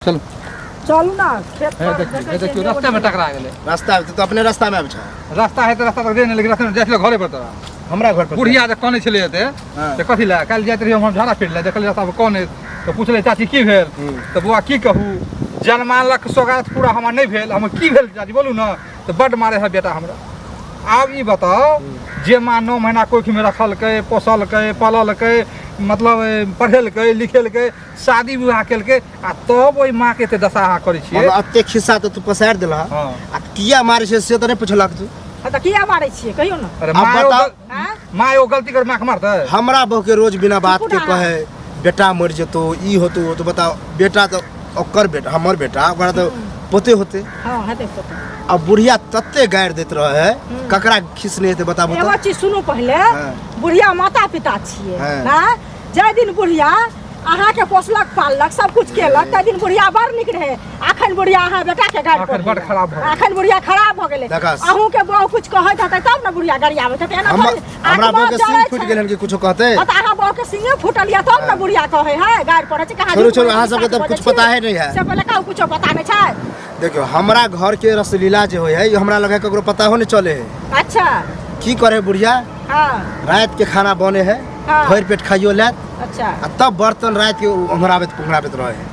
चलू। चलू ना खेत हे पर। देखियौ, देखै हे देखियौ, छियै। रास्ते में टकरा गेलै। रास्ता तो अपने रास्ता में आबै छै। रास्ता है तऽ रास्ता तक नहि, लेकिन रास्ता में जाइ छलै घरे पर तोरा। हमरा घर पर बुढ़िया जे कनै छलै एते तऽ कथी लए? काल्हि जाइत रहियै हम झाड़ा फिर लए, देखलियै रास्ता पर कनै, तऽ पुछलै चाची की भेल? तऽ बौआ की कहू, जनमालक सौगात पूरा हमरा नहि भेल। हम की भेल चाची, बोलू ने? तऽ बड्ड मारै है बेटा हमरा। आब ई बताउ जे माँ 9 महीना कोखिमे रखलकै, पोसलकै, पललकै, मतलब पढ़ेलकै लिखेलकै, शादी विवाह केलकै, आ तब ओहि माँ के एते दशा अहाँ करै छियै। मतलब एते खिस्सा तऽ तू पसारि देलह। हँ। आ किया मारै छै से तऽ नहि पुछलक तू। हँ, तऽ किया मारै छियै, कहियौ ने। अरे आब माँ एगो बताउ। आँय? माँ एगो गलती कर माँ के मारतै? हमरा बहू के रोज बिना बात चुप के ना। कहे बेटा मरि जेतौ, ई होतौ, ओ तो बताओ, बेटा तऽ ओकर बेटा, हमर बेटा, ओकरा तऽ पोते होते। हँ, हेतै पोते। आ बुढ़िया तते गारि दैत रहे है, ककरा खिस नहि हेतै, बताबू एगो तऽ। चीज सुनू पहिले। हँ। बुढ़िया माता पिता छियै। हँ। हँ, जाहि दिन बुढ़िया अहाँके पोसलक पाललक, सब कुछ केलक, ताहि दिन बुढ़िया बड़ नीक रहे। अखन बुढ़िया अहाँ बेटा के गारि अखन बड़ पढ़ैया। खराब भऽ गेलै। अखन बुढ़िया खराब भऽ गेलै। देखा। अहूँके बहु कुछ कहैत हेतै तब ने बुढ़िया गरियाबैत हेतै। एना थोड़ी हमरा आत्मा बहू के जरै सिंह फूटि छै। गेल हन कि कुछो कहतै? हँ, तऽ अहाँ बहू के सिंहे फूटल यऽ तब ने बुढ़िया कहै है, गारि पढ़ै छै। कहाँ छोड़ू, झूठ छोड़ू, बोलै अहाँ छी, सबके साच तऽ बजै कुछ छी। पता है नहि है। से पहिले कहू, कुछो पता नहि छै? देखियौ, हमरा घर के रसलीला जे होइ है, ई हमरा लगे ककरो पता हो नहि चले है। अच्छा। की करे बुढ़िया? हँ। राति के खाना बने है, हाँ। भरि पेट खाइयो लेत। अच्छा। आ तब बर्तन राति के ओंघराबैत पोंघराबैत रहे है।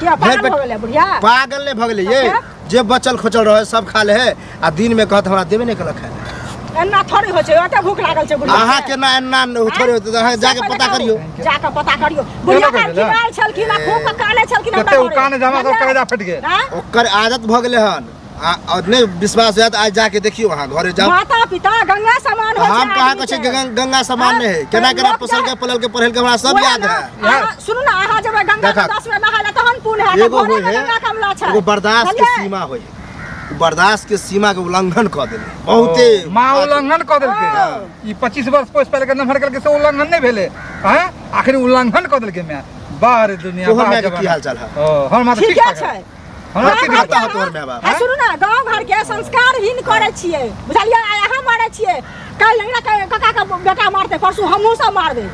किया, भरि पागल पेट भऽ गेलै बुढ़िया? पागल नहि भऽ गेलै ये। अच्छा। जे बचल खोचल रहे सब खा ले है, आ दिन में कहत हमरा देबे नहि केलक खाय लए। एना थोड़ी होइ छै, ओते भूख लागल छै बुढ़िया अहाँ के। केना एना थोड़े होतै? अहाँ जाके से पता पहिले करियौ। कहू, जाके पता करियौ। बुढ़िया केना काल्हि करियौ? किनायल छलखिन आ खूब कऽ कानै छलखिन हमरा कते ओ घरे। काने जे हमरा सब बुझलियै? कलेजा फटि गेल। आँय? ओकर आदत भऽ गेलै हन। आ और नहीं विश्वास होयत, आज जाके देखियो, अहाँ घरे जाओ। माता पिता गंगा समान होइ छै हम कहाँ आदमी कहै छै के। गंगा समान हाँ, नहीं है। केना तऽ केना लोक पोसल के जाए- पलल के पढ़ल के हमरा सब वएह याद ने, है। सुनू ने, अहाँ जेबै गंगा देखा। के 10 बेर नहाय लए तहन पुण्य हैत, एगो घरे होय मे है, गंगा कमला छै। एगो बर्दाश्त के बुझलियै? सीमा होय है, बर्दाश्त के सीमा के उल्लंघन कऽ देले बहुते। ओ, माँ उल्लंघन कऽ देलकै। हाँ। ई 25 वर्ष पोस पहिले के नमहर केलकै से उल्लंघन नहि भेलै? आँय, आखिर उल्लंघन कऽ देलकै माय। बाहर दुनिया, तोहर बाहर माय के जमाना। की हाल चाल है? ओ, हमर माँ तऽ ठीक ठीके ठाक है। छै। हमरा की गाँव दिक्कत? घरके तोहर माय बाप? आ सुनू ने, गाँव घर के संस्कारहीन करै छियै, बुझलियै? आइ अहाँ मारै छियै, काल्हि लंगड़ा के काका के बेटा मारतै, परसू हमहूँ सब मारबै।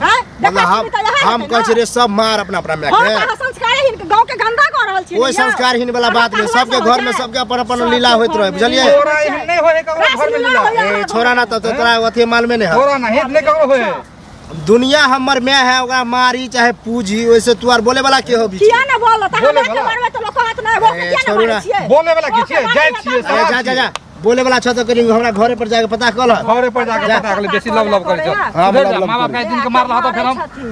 हैं, मतलब देखा हम सुनी तऽ इएह हम हेतै कहै ने। छियै रे सब मार अपना अपना माय हँ, के। तऽ अहाँ संस्कारहीन गाँव के गंदा कऽ रहल छियै कोई ने यौ। संस्कारहीन वाला अहाँ बात नहीं, कहला सबके से घर में होइ छै। सबके अपन अपन सबके लीला होइत घर रहे, में बुझलियै? लीला तोरा होइ छै। एहन नहि होइ है ककरो घर में रासलीला लीला। होइए ए अहाँ छोड़ा ना, घरमे। तब तो तोरा अथी मालूमे नहीं है। तोरा नहीं नहि ककरो होइ है। दुनिया हमर माय है, ओकरा मारी चाहे पूजी, ओइसे तू आर बोले वाला के हो बीच? किया ना बोलत? बोले हमरा के वाला। मारबै तऽ लोक कहत नहि, वो के ए, किया ना छोड़ू मारै ना। छियै? बोले वाला की वो के छियै? मारबै जाइ तऽ छियै, तब अरे जा जा जा, बोले वाला छ तऽ कनी हमरा घरे पर जाके पता कऽ लह। घरे पर जाके जा। पता कर ले, बेसी लब लब करै छ। हाँ, सुधरि लब जा, लब माँ बाप करै। के दिन के मारल तऽ फेर हम छथिन।